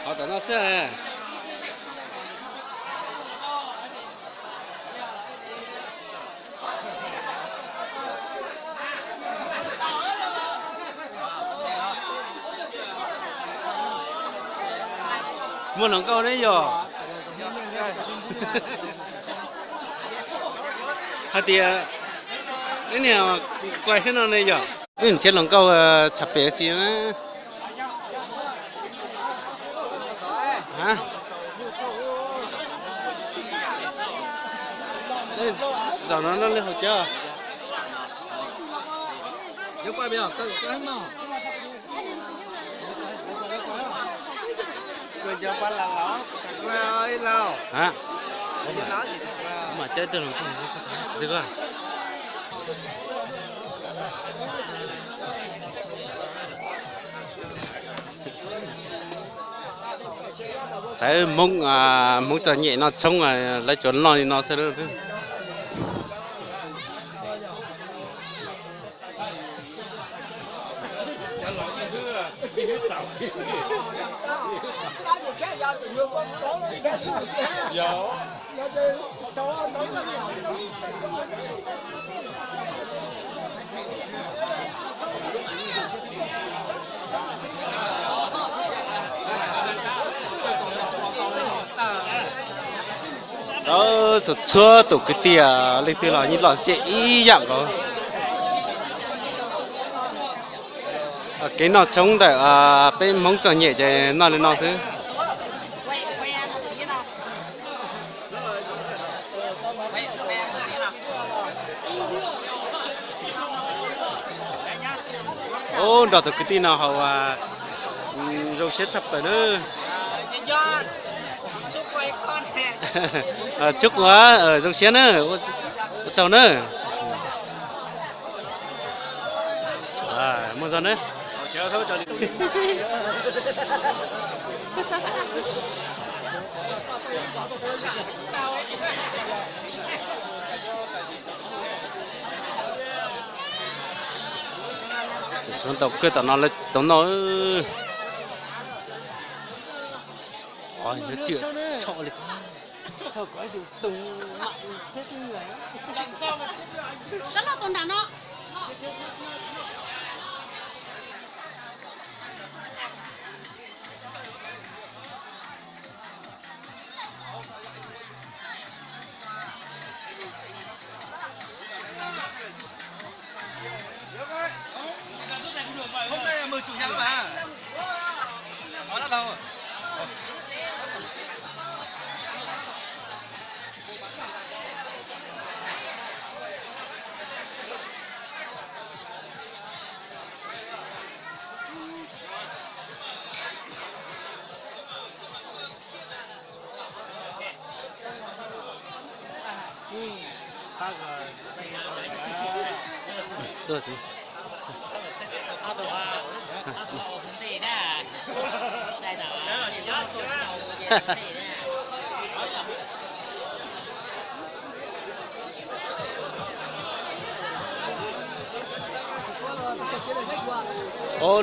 Hov tom no xwb. Muaj hluas nkauj ne yog? Hais tias ib niag kuj thiab no ne yog? Ib niag hluas nkauj tshaj pem xis na. Zaum no no li haus cawv. Mas cawv twg los twg. Xaiv Hmoob, Hmoob txom nyem noj tshoob, lawv tsuas noj li no xwb. Txhua txhua tus kwv tij leej twg los yeej lom zem ib yam nkaus. Kev noj tshoob ntawm peb Hmoob txom nyem ces noj li no xwb. Ub, nrog tus kwv tij no haus zoo siab tshaj plaws na. Tsuj ua zoo siab na, ua tsaug na. Muaj zog na. Tshuav ntau kawg tom no lawv tsis tau noj.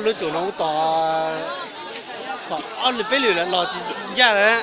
Lub tsum no ub tos kom ob lwm peb lwm lawm los tsis ncaj lawm.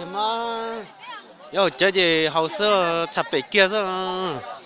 Mas yog cawv ces haus xwb, tshaj pem kiag xwb.